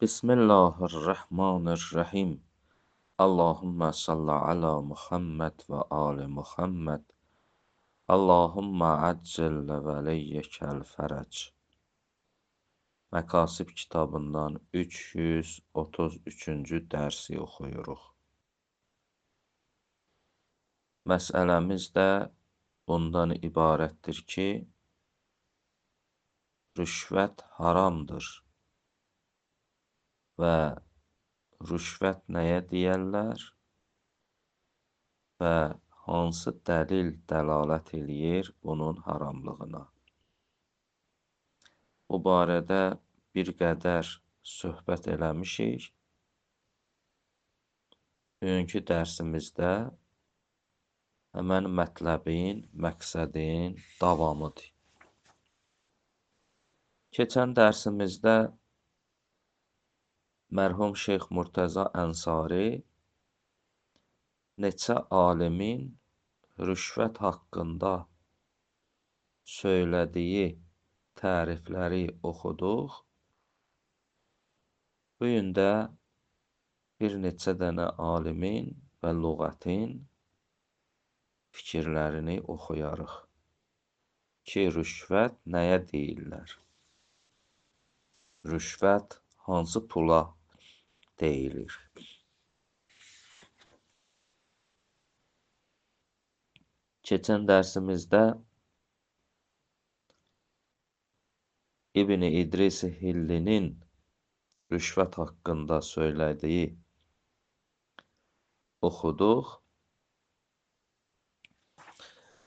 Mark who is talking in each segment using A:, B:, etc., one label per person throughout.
A: Bismillahirrahmanirrahim. Allahümme salli ala Muhammed və ali Muhammed. Allahümme əccil vəliyyəkəl fərəc. Məkasib kitabından 333-cü dərsi oxuyuruq. Məsələmiz də bundan ibarətdir ki, rüşvət haramdır və rüşvət nəyə deyərlər və hansı dəlil dəlalət eləyir bunun haramlığına. Bu barədə bir qədər söhbət eləmişik. Bugünkü dərsimizdə həmən mətləbin, məqsədin davamıdır. Keçən dərsimizdə mərhum Şeyx Murtəza Ənsari neçə alimin rüşvət haqqında söylədiyi tərifləri oxuduq. Bu gün də bir neçə dənə alimin və lüğətin fikirlərini oxuyarıq ki, rüşvət nəyə deyirlər? Rüşvət hansı pula deyilir? Keçən dərsimizdə İbn-i İdris Hillinin rüşvət haqqında söylədiyi oxuduq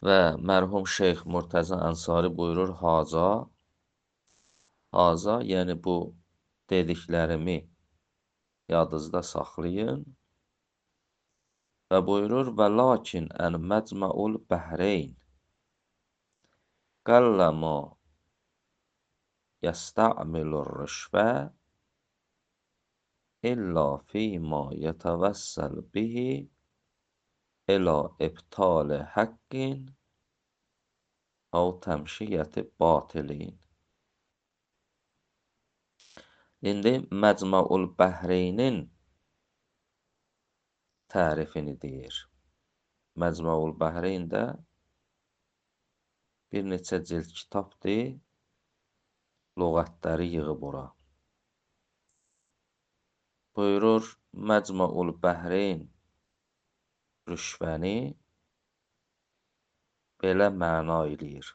A: və mərhum Şeyx Murtəza Ənsari buyurur, haza, yəni bu dediklərimi yadınızda saxlayın və buyurur, və lakin ən məcməul bəhreyn qəlləmə yəstə'milur rüşvə illə fīmə yətəvəssəl bihi ilə ibtali həqqin əv təmşiyyəti batilin. İndi Məcməul Bəhreynin tərifini deyir. Məcməul Bəhreyn də bir neçə cild kitabdır, lüğətləri yığıb ora. Buyurur, Məcməul Bəhreyn rüşvəni belə məna eləyir.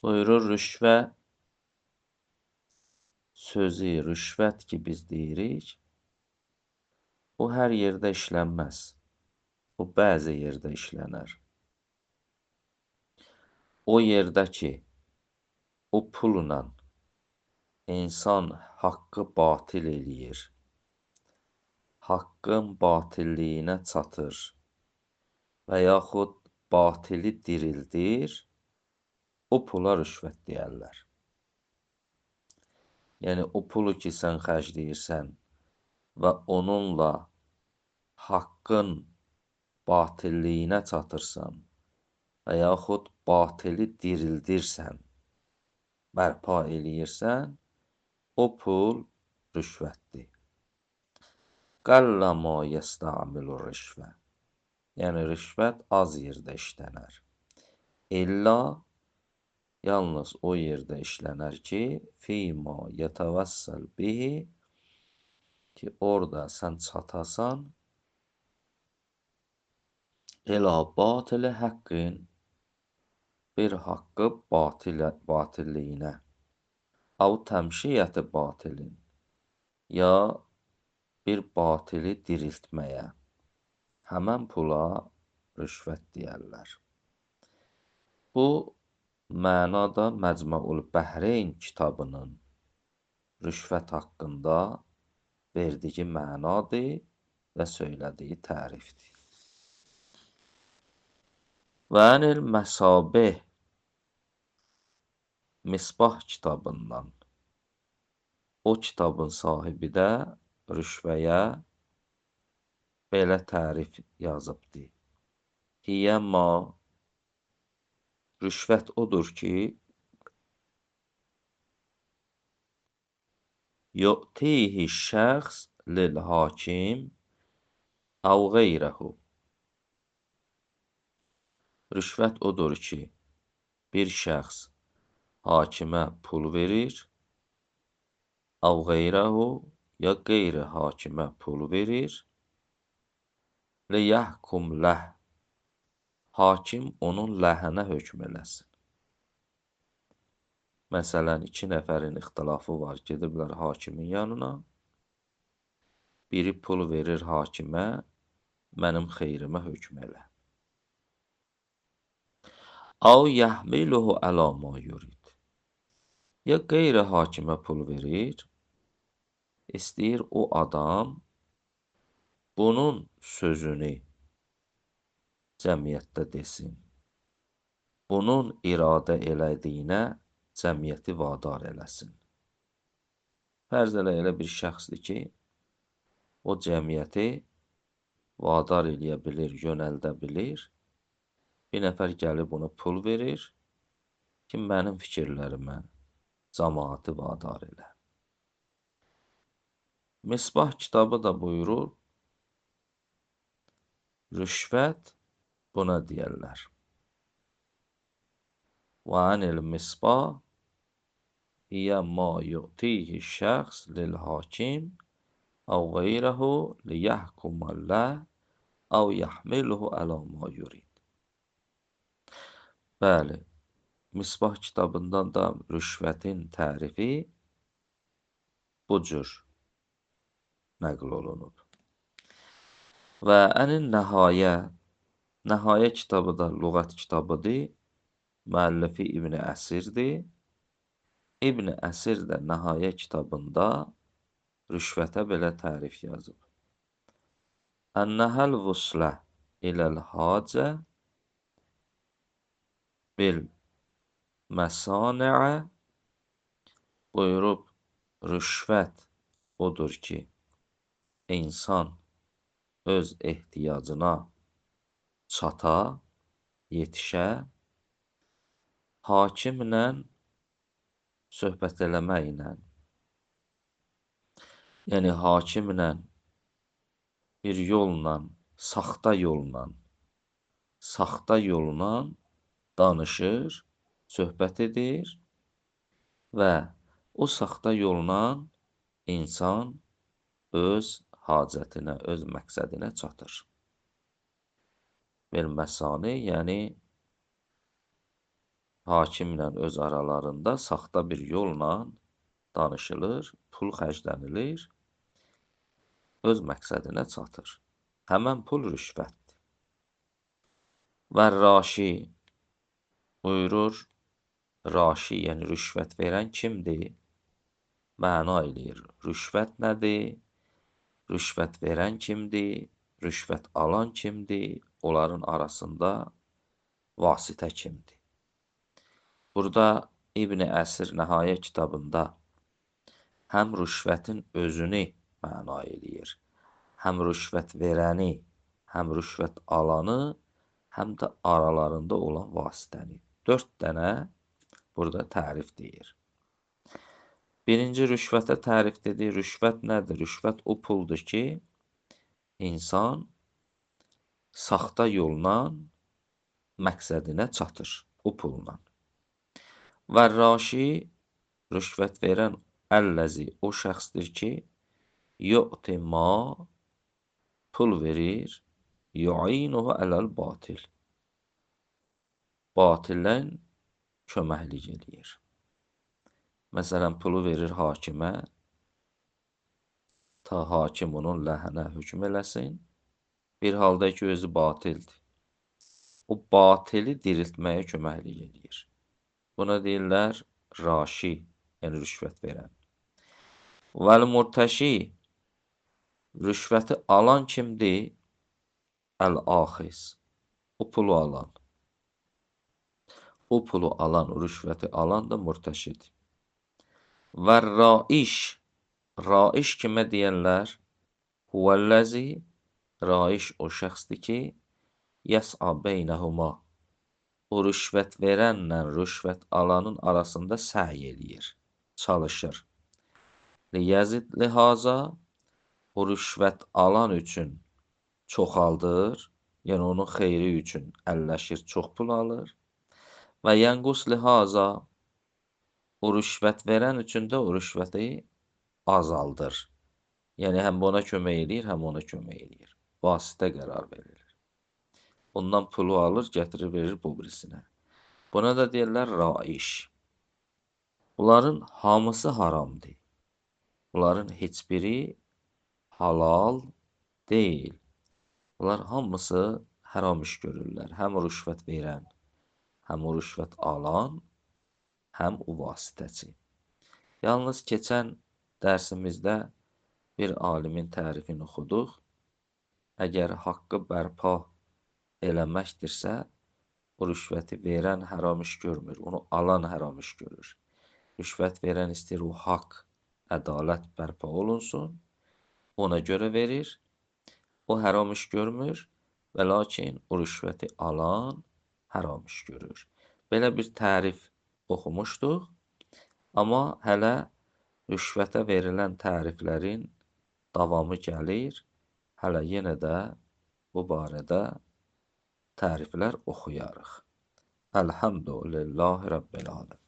A: Buyurur, rüşvə sözü, rüşvət ki biz deyirik, o hər yerdə işlənməz. O bəzi yerdə işlənər. O yerdə ki, o pulla insan haqqı batil eləyir, haqqın batilliyinə çatır və yaxud batili dirildir, o pula rüşvət deyərlər. Yəni, o pulu ki, sən xərcləyirsən və onunla haqqın batilliyinə çatırsan və yaxud batili dirildirsən, bərpa eləyirsən, o pul rüşvətdir. Qəlləmə yəstə'milur rüşvə. Yəni, rüşvət az yerdə işlənər. İlla yalnız o yerdə işlənər ki, fīmə yətəvəssəl bihi, ki, orada sən çatasan elə batili həqqin, bir haqqı batilliyinə, av təmşiyyəti batilin, ya bir batili diriltməyə, həmən pula rüşvət deyərlər. Bu məna da Məcməul Bəhreyn kitabının rüşvət haqqında verdiyi mənadır və söylədiyi tərifdir. Və ənil Məsabih Misbah kitabından, o kitabın sahibi də rüşvəyə belə tərif yazıbdır. Hiyə ma, rüşvət odur ki, Yu'tihi şəxs lil hakim əv qeyrehu. Rüşvət odur ki, bir şəxs hakimə pul verir, əv qeyrehu ya qeyri hakimə pul verir, liyahkum ləh, hakim onun ləhənə hökm eləsin. Məsələn, iki nəfərin ixtilafı var, gediblər hakimin yanına, biri pul verir hakimə, mənim xeyrimə hökm elə. Əv yəhmiluhu əla ma yurid. Ya qeyri hakimə pul verir, istəyir o adam bunun sözünü cəmiyyətdə desin. Bunun iradə elədiyinə cəmiyyəti vadar eləsin. Fərz elə, elə bir şəxsdir ki, o cəmiyyəti vadar eləyə bilir, yönəldə bilir. Bir nəfər gəlib ona pul verir ki, mənim fikirlərimə cəmaatı vadar elə. Misbah kitabı da buyurur, rüşvət buna deyərlər. Və anil misbah hiyə ma yu'tihi şəxs lil hakim əv qeyrehu liyahkuma ləh əv yahmiluhu əla ma yurid. Bəli, Misbah kitabından da rüşvətin tərifi bu cür nəql olunub. Və ənin Nəhayə, Nəhayə kitabı da lüğət kitabıdır, müəllifi İbn-i Əsirdir. İbn-i Əsir də Nəhayə kitabında rüşvətə belə tərif yazıb. Ənəhəl vuslə iləl hacə bil məsaniə buyurub, rüşvət odur ki, insan öz ehtiyacına çata, yetişə, hakimlə söhbət eləməklə, yəni hakimlə bir yolla, saxta yolla danışır, söhbət edir və o saxta yolla insan öz hacətinə, öz məqsədinə çatır. Bir məsani, yəni hakimlə öz aralarında saxta bir yolla danışılır, pul xərclənilir, öz məqsədinə çatır. Həmən pul rüşvətdir. Və raşi buyurur, raşi, yəni rüşvət verən kimdir? Məna eləyir. Rüşvət nədir? Rüşvət verən kimdir? Rüşvət alan kimdir? Onların arasında vasitə kimdir? Burada İbn-i Əsir Nəhayə kitabında həm rüşvətin özünü məna eləyir, həm rüşvət verəni, həm rüşvət alanı, həm də aralarında olan vasitəni. 4 dənə burada tərif deyir. Birinci rüşvətə tərif dedi. Rüşvət nədir? Rüşvət o puldur ki, insan saxta yolla məqsədinə çatır o pulla. Və raşi, rüşvət verən əlləzi o şəxsdir ki, yu'ti ma, pul verir, yu'inuhu ələl batil. Batilən köməklik eləyir. Məsələn, pulu verir hakimə, ta hakim onun ləhənə hökm eləsin, bir halda ki, özü batildir. O batili diriltməyə köməklik eləyir. Buna deyirlər raşi, yəni rüşvət verən. Vəl murtəşi, rüşvəti alan kimdir? Əl-axiz, o pulu alan. O pulu alan, o rüşvəti alan da murtəşidir. Və raiş, raiş kimə deyərlər? Huvəlləzi, raiş o şəxsdir ki, yəs'a beynəhuma, o rüşvət verənlə rüşvət alanın arasında səy eləyir, çalışır. Liyəzid lihaza, o rüşvət alan üçün çoxaldır, yəni onun xeyri üçün əlləşir, çox pul alır. Və yənqus lihaza, o rüşvət verən üçün də o rüşvəti azaldır. Yəni həm ona kömək eləyir, həm ona kömək eləyir. Vasitə qərar verilir. Ondan pulu alır, gətirir, verir bu birisinə. Buna da deyirlər raiş. Bunların hamısı haramdır. Bunların heç biri halal deyil. Bunlar hamısı həram iş görürlər. Həm rüşvət verən, həm o rüşvət alan, həm o vasitəçi. Yalnız keçən dərsimizdə bir alimin tərifini oxuduq. Əgər haqqı bərpa eləməkdirsə, o rüşvəti verən həram iş görmür, onu alan həram iş görür. Rüşvət verən istəyir o haqq, ədalət bərpa olunsun, ona görə verir. O həram iş görmür və lakin o rüşvəti alan həram iş görür. Belə bir tərif oxumuşduq, amma hələ rüşvətə verilən təriflərin davamı gəlir. Hələ yenə də bu barədə təriflər oxuyarıq. Elhamdülillahi Rabbil alemin.